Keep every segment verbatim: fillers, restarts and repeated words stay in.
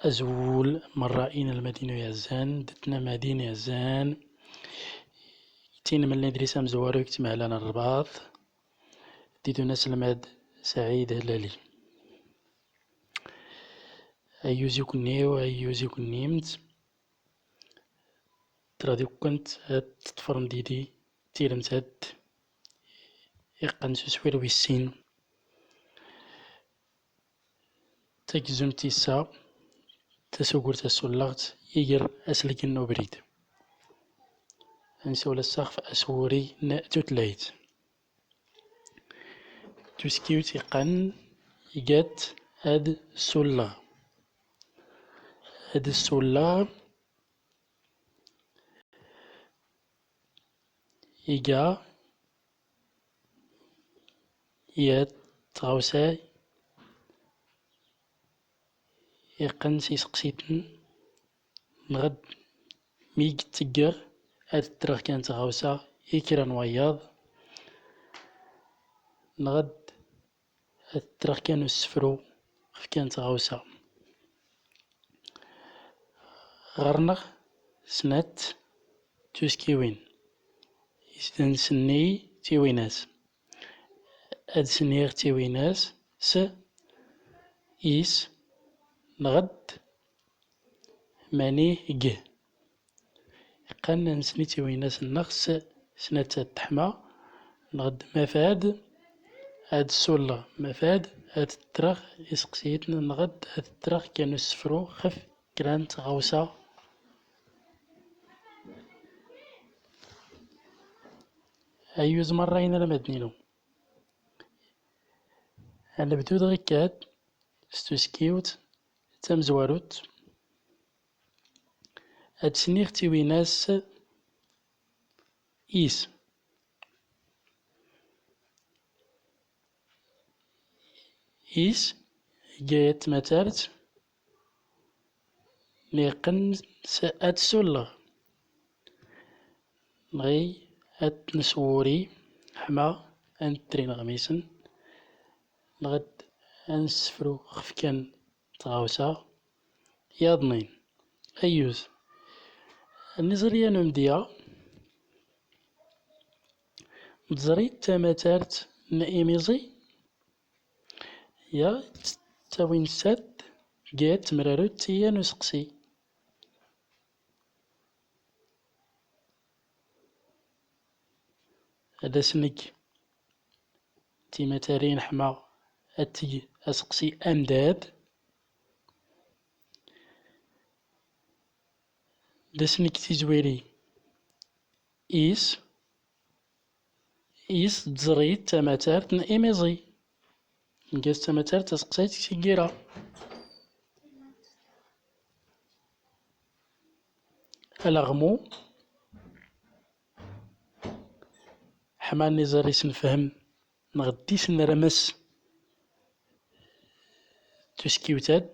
Azul merra inelmaden iɛzzan d tnelmadin iɛzzan. Tin mllen idris amezwaru g tmehla n Rrbaṭ. Didun aselmad Saɛid Hlali. Ayyuz ikunni u ayyuz ikunnimt. Tra dukkunt ad teṭṭfrem didi tiremt ad iqqen s uswir wis sin. Tagzumt issa, tasugurt tasullaɣt, iger aselgen n ubrid. Ad nsiwel ass-a ɣef aswuri n tutlayt. Tuskiwt iqqan iga-t ad sulleɣ. Ad sulleɣ. Iga yat tɣawsa iqqen s iseqsiten, nɣed mi g-tteggeɣ ad ttreɣ kan tɣawsa i kra n wayeḍ, nɣed ad ttreɣ kan usefru ɣef kan tɣawsa. Ɣer-neɣ snat tuskiwin is d nsenni tiwinas. Ad sniɣ tiwinas s is nɣed mani g. Iqqan ad nsni tiwinas-nneɣ s snat ad teḥma, nɣed mafad ad sulleɣ, mafad ad ttreɣ iseqsiyen, nɣed ad ttreɣ kan usefru xef kra n tɣawsa. Ayyuz merra inelmaden-inu. Ad nebdu dɣikkat s tuskiwt tamezwarut. Ad sniɣ tiwinas is. Is, iga yat tmatart, niqqen s ad sulleɣ. Nɣi ad neswuri ḥma ad nettri ineɣmisen, nɣed ad nessefru xef kan tɣawsa yaḍnin. Ayyuz. Niẓri anumdya. Tẓri tamatart n imiẓi? Ya, tawinsat g tmrarut iyan useqsi. Ad as-neg timatarin ḥma ad teg aseqsi amdad. Ad as-neg tizwiri is. Is tẓri tamatart n imiẓi. Neg-as tamatart taseqsayt s gira. Alaɣmu. Ḥma niẓri s nefhem neɣ d is nrames tuskiwt-ad.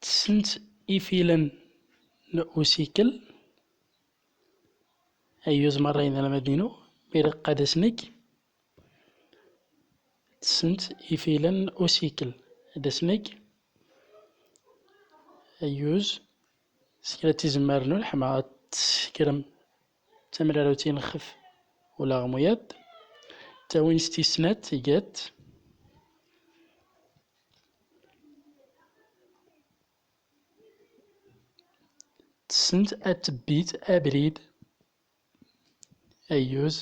Tessent ifilen n usikel. Ayyuz merra inelmaden-inu, mi reqqa ad as-neg. Tessent ifilen n usikel. Ad as-neg. Ayyuz. S kra tizemmar n ulḥma ad teskrem tamrarutin xef ulaɣmu-ad. Tawinst tis snat iga-t. Tessent ad tebbit abrid. Ayyuz.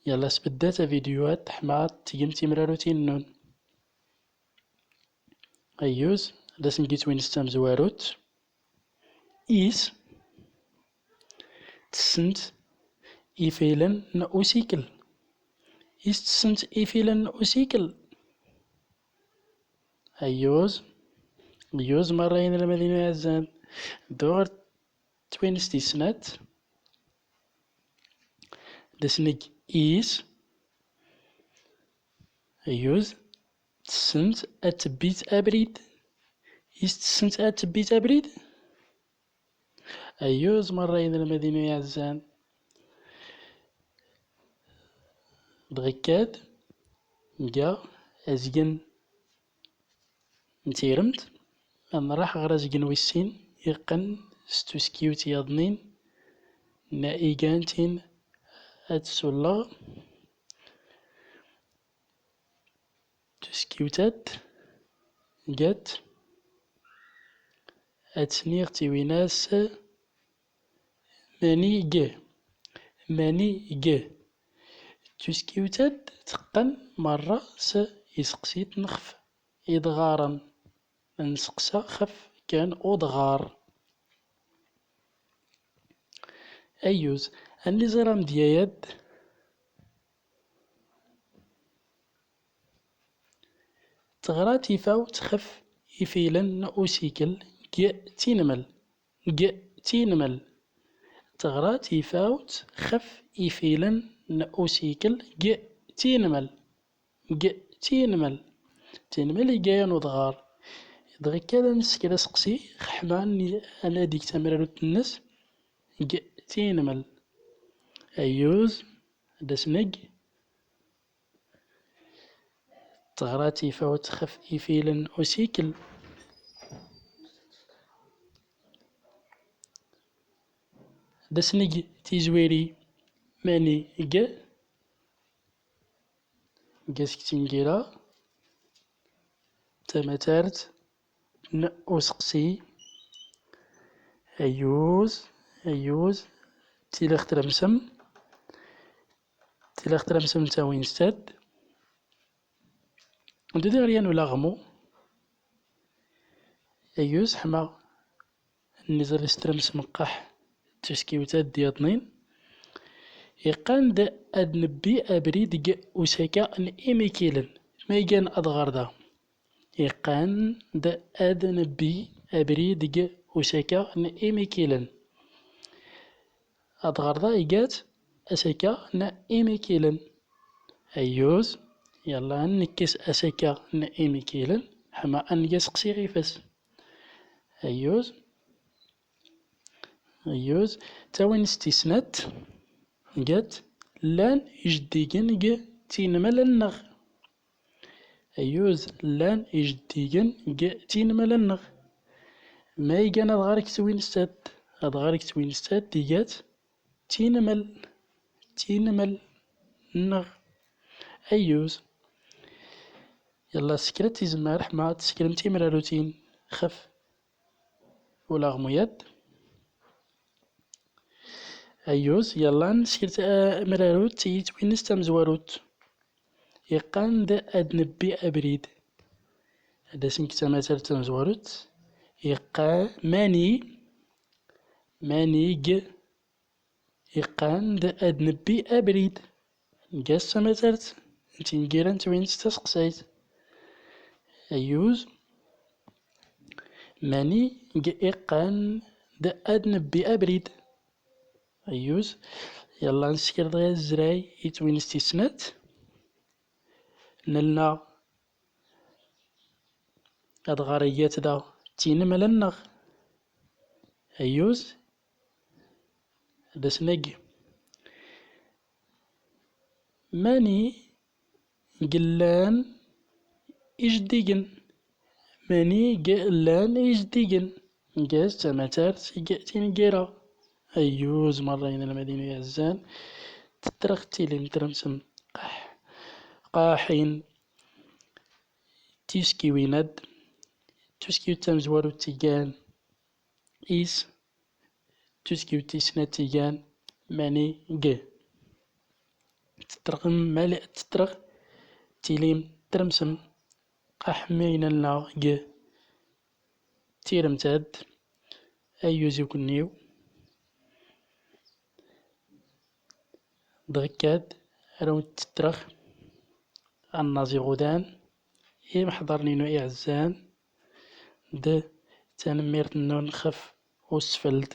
Yalla sbeddat avidyu ad teḥma ad tgem timrarutin-nnun. Ayyuz, ad as-ngi twinest tamezwarut. Is tessent ifilen n usikel. Is tessent ifilen n usikel. Ayyuz, ayyuz merra inelmaden iɛezzan. Ddu ɣer twinest tis snat. Ad as-neg is. Ayyuz. Tessent ad tebbit abrid. Is tessent ad tebbit abrid? Ayyuz merra inelmaden iɛezzan. Dɣikkat, Nga azgen n tiremt. Ad nraḥ ɣer azgen wis sin, iqqen s tuskiwt yaḍnin, n igan tin ad sulleɣ. Tuskiwt ad gat, ad sniɣ tiwinas mani g, mani g. Tuskiwt ad teqqen merra s iseqsiten xef idɣaren. Nseqsa xef kan udɣar. Ayyuz, ad niẓer amedya ad. Teɣra tifawt xef ifilen n usikel g tinmel. G tinmel. Teɣra tifawt xef ifilen n usikel g tinmel. G tinmel. Tinmel iga yan udɣar. Dɣi kan ad nsker aseqsi, xeḥma ad nadi g tamrarut-nnes. G tinmel. Ayyuz, ad as-neg. Teɣra tifawt xef ifilen n usikel. Ad as-neg tizwiri mani g, g as-k-ttingira tamatart n useqsi. Ayyuz, ayyuz, tiliɣ tremsem, tiliɣ tremsem tawinst ad. Ntudi ɣer yan ulaɣmu. Ayyuz, ḥma niẓer is tremsem qqaḥ tuskiwt ad yaḍnin. Iqqan-d ad nebbi abrid g usaka n imikilen. Ma igan adɣar da? Iqqan-d ad nebbi abrid g usaka n imikilen. Adɣar da iga-t asaka n imikilen. Ayyuz, yalla ad nekkes asaka n imikilen, ḥma ad neg aseqsi ɣif-s. Ayyuz, ayyuz, tawinst tis snat, iga-t llan ijeddigen g tinmel-nneɣ. Ayyuz, llan ijeddigen g tinmel-nneɣ. Ma igan adɣar g twinst ad? Adɣar g twinst ad iga-t tinmel, tinmel-nneɣ. Ayyuz. Yalla, skret tizemmar ḥma ad tskrem timrarutin xef ulaɣmu ad. Ayyuz, yalla, nsker tamrarut i twinst tamezwarut. Iqqan-d ad nebbi abrid. Ad as-neg tamatart tamezwarut. Iqqan mani, mani g. Iqqan-d ad nebbi abrid. Nga-s tamatart n tingira n twinst taseqsayt. Ayyuz. Mani g iqqan-d ad nebbi abrid? Ayyuz. Yalla, nsker dɣi azray i twinst tis snat. Nella adɣar iga-t da tinmel-nneɣ. Ayyuz. Ad as-neg. Mani g llan ijeddigen? Mani g llan ijeddigen? Nga-s tamatart g tingira. Ayyuz merra inelmaden iɛezzan. Tettreɣ tilim tremsem. Qaḥ, qaḥin. Tiskiwin ad. Tuskiwt tamezwarut igan is. Tuskiwt tis snat igan mani g. Tettreɣ mali, tettreɣ tilim tremsem. Qaḥ ma inelna g tiremt ad. Ayyuz i ukenniw. Dɣikk ad ara wen-ttreɣ annaẓ iɣudan, imeḥḍaren-inu iɛezzan, d tanemmirt-nnun xef usfeld.